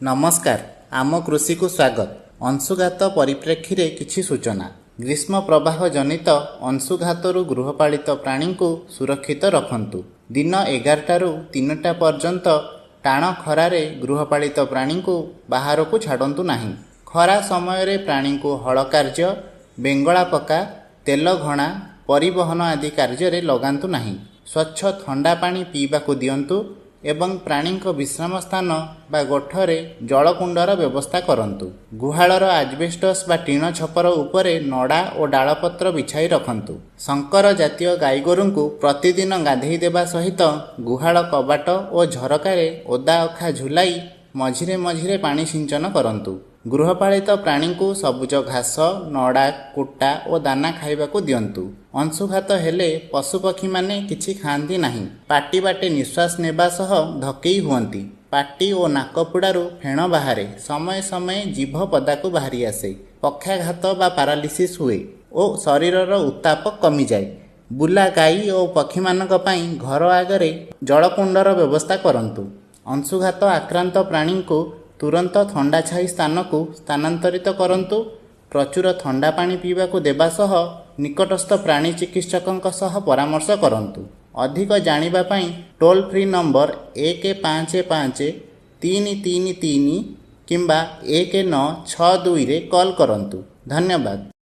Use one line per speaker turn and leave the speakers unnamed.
ନମସ୍କାର, ଆମ କୃଷିକୁ ସ୍ୱାଗତ। ଅଂଶୁଘାତ ପରିପ୍ରେକ୍ଷୀରେ କିଛି ସୂଚନା। ଗ୍ରୀଷ୍ମ ପ୍ରବାହ ଜନିତ ଅଂଶୁଘାତରୁ ଗୃହପାଳିତ ପ୍ରାଣୀଙ୍କୁ ସୁରକ୍ଷିତ ରଖନ୍ତୁ। ଦିନ 11ଟାରୁ 3ଟା ପର୍ଯ୍ୟନ୍ତ ଟାଣ ଖରାରେ ଗୃହପାଳିତ ପ୍ରାଣୀଙ୍କୁ ବାହାରକୁ ଛାଡ଼ନ୍ତୁ ନାହିଁ। ଖରା ସମୟରେ ପ୍ରାଣୀଙ୍କୁ ହଳ କାର୍ଯ୍ୟ, ବେଙ୍ଗଳା ପକା, ତେଲ ଘଣା, ପରିବହନ ଆଦି କାର୍ଯ୍ୟରେ ଲଗାନ୍ତୁ ନାହିଁ। ସ୍ୱଚ୍ଛ ଥଣ୍ଡା ପାଣି ପିଇବାକୁ ଦିଅନ୍ତୁ ଏବଂ ପ୍ରାଣୀଙ୍କ ବିଶ୍ରାମ ସ୍ଥାନ ବା ଗୋଠରେ ଜଳକୁଣ୍ଡର ବ୍ୟବସ୍ଥା କରନ୍ତୁ। ଗୁହାଳର ଆଜବେଷ୍ଟସ୍ ବା ଟିଣ ଛପର ଉପରେ ନଡ଼ା ଓ ଡାଳପତ୍ର ବିଛାଇ ରଖନ୍ତୁ। ଶଙ୍କର ଜାତୀୟ ଗାଈଗୋରୁଙ୍କୁ ପ୍ରତିଦିନ ଗାଧେଇ ଦେବା ସହିତ ଗୁହାଳ କବାଟ ଓ ଝରକାରେ ଓଦା ଅଖା ଝୁଲାଇ ମଝିରେ ମଝିରେ ପାଣି ସିଞ୍ଚନ କରନ୍ତୁ। ଗୃହପାଳିତ ପ୍ରାଣୀଙ୍କୁ ସବୁଜ ଘାସ, ନଡ଼ା, କୁଟା ଓ ଦାନା ଖାଇବାକୁ ଦିଅନ୍ତୁ। ଅଂଶୁଘାତ ହେଲେ ପଶୁପକ୍ଷୀମାନେ କିଛି ଖାଆନ୍ତି ନାହିଁ। ପାଟି ବାଟେ ନିଶ୍ୱାସ ନେବା ସହ ଧକେଇ ହୁଅନ୍ତି। ପାଟି ଓ ନାକପୁଡ଼ାରୁ ଫେଣ ବାହାରେ। ସମୟେ ସମୟେ ଜିଭ ପଦାକୁ ବାହାରି ଆସେ। ପକ୍ଷାଘାତ ବା ପାରାଲିସିସ୍ ହୁଏ ଓ ଶରୀରର ଉତ୍ତାପ କମିଯାଏ। ବୁଲା ଗାଈ ଓ ପକ୍ଷୀମାନଙ୍କ ପାଇଁ ଘର ଆଗରେ ଜଳକୁଣ୍ଡର ବ୍ୟବସ୍ଥା କରନ୍ତୁ। ଅଂଶୁଘାତ ଆକ୍ରାନ୍ତ ପ୍ରାଣୀଙ୍କୁ ତୁରନ୍ତ ଥଣ୍ଡା ଛାଇ ସ୍ଥାନକୁ ସ୍ଥାନାନ୍ତରିତ କରନ୍ତୁ। ପ୍ରଚୁର ଥଣ୍ଡା ପାଣି ପିଇବାକୁ ଦେବା ସହ ନିକଟସ୍ଥ ପ୍ରାଣୀ ଚିକିତ୍ସକଙ୍କ ସହ ପରାମର୍ଶ କରନ୍ତୁ। ଅଧିକ ଜାଣିବା ପାଇଁ ଟୋଲ୍ ଫ୍ରି ନମ୍ବର 1 5 5 3 3 3 କିମ୍ବା 1962ରେ କଲ୍ କରନ୍ତୁ। ଧନ୍ୟବାଦ।